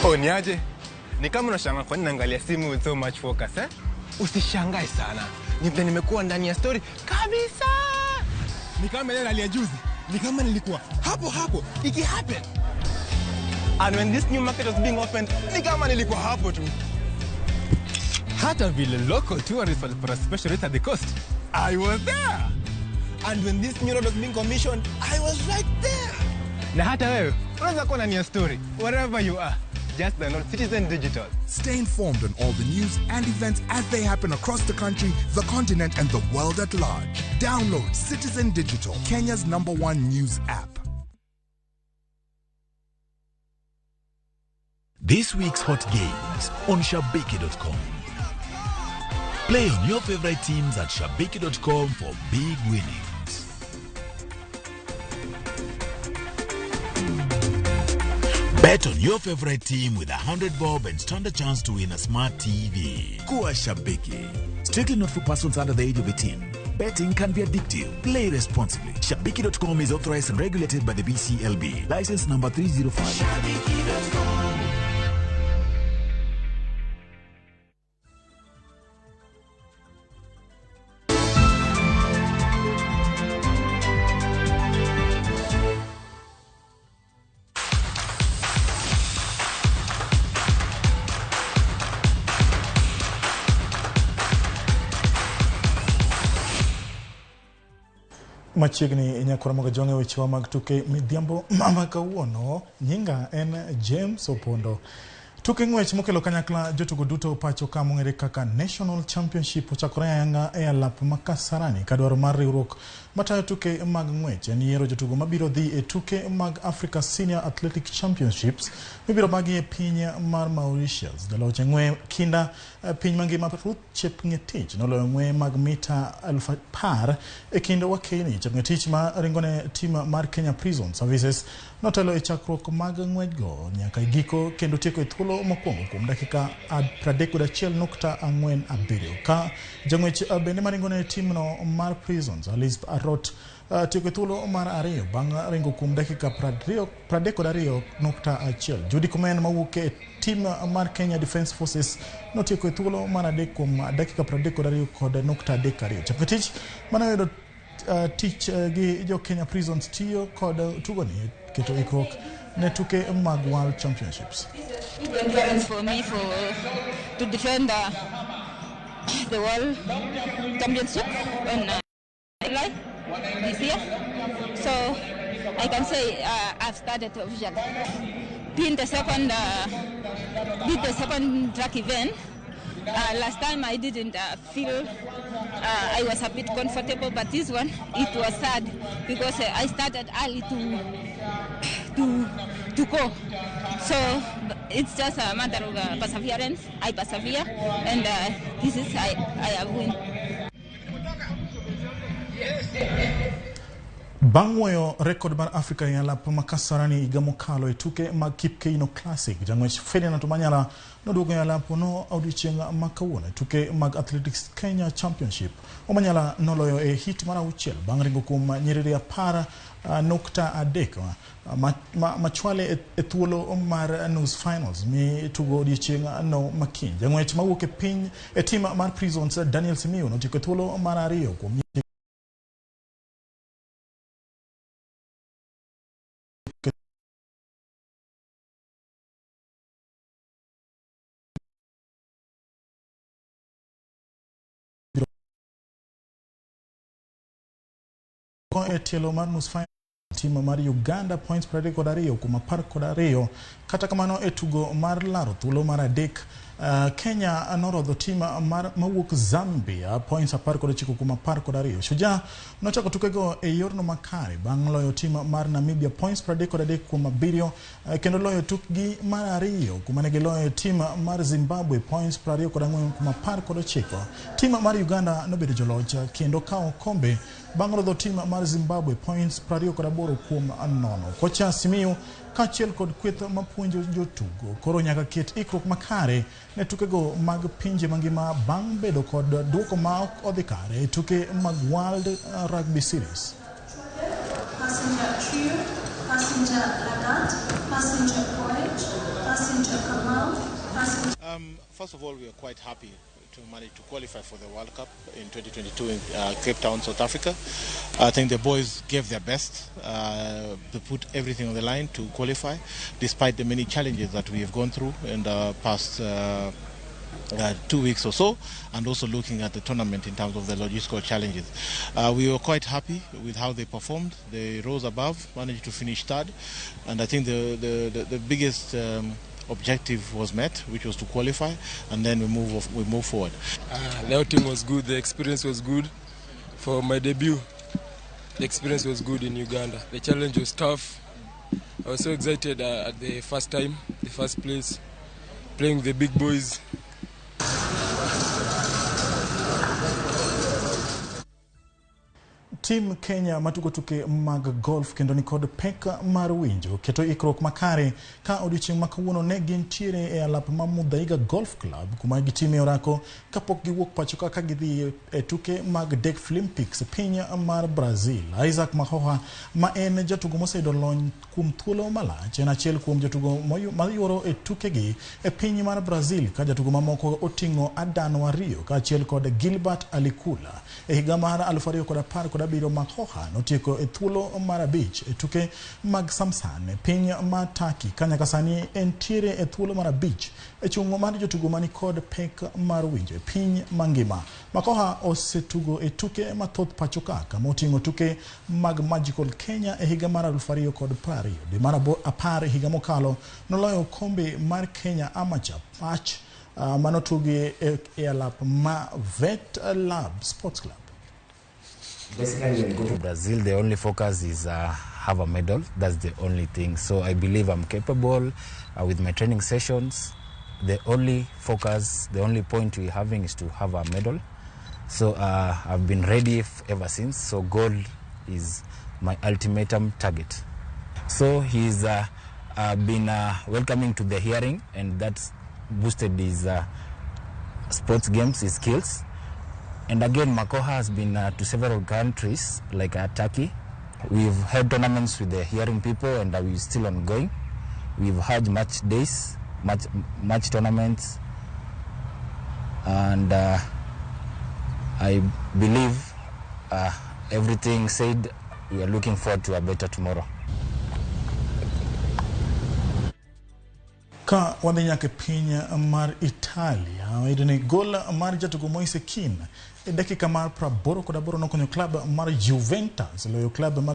Oh, niaje? Ni kama unashangaa kwa nini naangalia simu with so much focus, eh? Usishangae sana. Ni vile nimekuwa ndani ya story kabisa. Ni kama ile hali ya juzi. Ni kama nilikuwa hapo hapo iki happen. And when this new market was being opened, ni kama nilikuwa hapo tu. Hata vile local tourists walipata special rate at the coast, I was there. And when this new road was being commissioned, I was right there. Na hata wewe, unaweza kuwa ndani ya story wherever you are. Just download Citizen Digital. Stay informed on all the news and events as they happen across the country, the continent, and the world at large. Download Citizen Digital, Kenya's #1 news app. This week's hot games on Shabiki.com. Play on your favorite teams at Shabiki.com for big winnings. Bet on your favorite team with 100 bob and stand a chance to win a smart TV. Kuwa Shabiki. Strictly not for persons under the age of 18. Betting can be addictive. Play responsibly. Shabiki.com is authorized and regulated by the BCLB. License number 305. Shabiki.com. Machiegni nyakwar Mogajwang' e wechewa mag tuke midhiambo ma kawuono. Nyinga en James Opondo. Tuke ng'wech mokelo kanyakla jotugo duto pacho ka mong'ere kaka National Championship ochakore ayanga e alap ma Kasarani ka dwaro mar riwruok matayo tuke mag ng'wech en yiero jotugo mabiro dhi e tuke mag Africa Senior Athletic Championships mibiro bagi e piny mar Mauritius. Jaloch e ng'we kinda piny mangima Ruth Chepngetich noloyo ng'we mag mita 10,000 e kind wakeyni. Chepngetich ma ringone tim mar Kenya Prison Services notelo e chakruok mag ng'wechgo nyaka e giko kendo tieko e thuolo mokwongo kuom dakika 31.47 ka jang'wech bende maringone timno mar Prisons Alice Arot tieko e thuolo mar ariyo bang' ringo kuom dakika 32.1. Judy Komen mawuok e tim mar Kenya Defence Forces notieko e thuolo mar adek kuom dakika 32.32. Chepngetich mane oyudo tich gi jo Kenya Prisons tiyo kod tugoni keto ikruok ne tuke mag World Championships. Endurance for me for to defend the World Championship on July this year. So I can say I've started officially. Being the second, did the second track event. Last time I didn't feel I was a bit comfortable, but this one it was sad because I started early to go. So it's just a matter of perseverance. I persevere, and this is I have win. Bang' weyo rekod mar Afrika e alap ma Kasarani higa mokalo e tuke mag Kip Keino Classic, jang'wech Ferdinand Omanyala noduogo e alap no odiochieng' ma kawuono e tuke mag Athletics Kenya Championship. Omanyala noloyo e hit mar 6 bang' ringo kuom nyiriri 10.3 machwale e thuolo mar nus finals mi tugo odiochieng' no makiny. Jang'wech mawuok e piny e tim mar Prisons Daniel Simiyu notieko e thuolo mar 2 kuom e tielo mar nus final tim mar Uganda points 32 kuom 12. Kata kamano e tugo mar laro thuolo mar 3, Kenya norodho tim mar mawuok Zambia points 19 kuom 12. Shujaa nochako tukego e yorno makare bang' loyo tim mar Namibia points 33 kuom 7 kendo loyo tukgi mar 2 kuma ne giloyo tim mar Zimbabwe points 24 kuom 19. Tim mar Uganda nobedo joloch kendo kawo kombe bang' rodho tim mar Zimbabwe points 28 kuom 0. Kocha Simiyu kaachiel kod kweth mapuonjo jotugo koro nyaka ket ikruok makare ne tukego mag pinje mangima bang' bedo kod duoko ma ok odhi kare e tuke mag World Rugby Series. Passenger Trio, Passenger Lagat, Passenger Koech, Passenger Kamau, Passenger... First of all, we are quite happy to manage to qualify for the World Cup in 2022 in Cape Town, South Africa. I think the boys gave their best. They put everything on the line to qualify, despite the many challenges that we have gone through in the past 2 weeks or so, and also looking at the tournament in terms of the logistical challenges. We were quite happy with how they performed. They rose above, managed to finish third, and I think the biggest objective was met, which was to qualify, and then we move forward. The outing was good, the experience was good. For my debut, the experience was good in Uganda. The challenge was tough. I was so excited at the first time, the first place, playing the big boys. Team Kenya matugo tuke mag golf kendo nikod pek mar winjo keto ikruok makare ka odiochieng' ma kawuono ne gintiere e alap ma Muthaiga Golf Club kuma gitime orako kapok giwuok pacho ka gidhi e tuke mag Deaflympics piny mar Brazil. Isaac Mahoha ma en jatugo moseyudo lony kuom thuolo malach en achiel kuom jotugo mayuoro e tukegi e piny mar Brazil ka jatugo mamoko oting'o Adan Wario kaachiel kod Gilbert Alikula. E higa mar 2017 7 Makhoha notieko e thuolo mar 5 e tuke mag Samsan e piny mar Turkey ka nyaka sani entiere e thuolo mar 5 e chung' mar jotugo mani kod pek mar winjo e piny mangima. Makhoha osetugo e tuke mathoth pacho ka kama oting'o tuke mag Magical Kenya e higa mar 2020. Dwe mar 10 higa mokalo noloyo okombe mar Kenya Amateur Patch manotugi e alap ma Vet Lab Sports Club. Basically, when you go to Brazil, the only focus is have a medal. That's the only thing. So I believe I'm capable with my training sessions. The only focus, the only point we're having is to have a medal. So I've been ready ever since. So gold is my ultimatum target. So he's been welcoming to the hearing, and that's boosted his sports games, his skills. And again, Makhoha has been to several countries like Turkey. We've had tournaments with the hearing people, and we're still ongoing. We've had match days, match tournaments, and I believe everything said, we are looking forward to a better tomorrow. Ka wadhi nyaka e piny mar Italia, iyudo ni gol mar jatugo Moise Kean e dakika mar 88 nokonyo klab mar Juventus loyo klab mar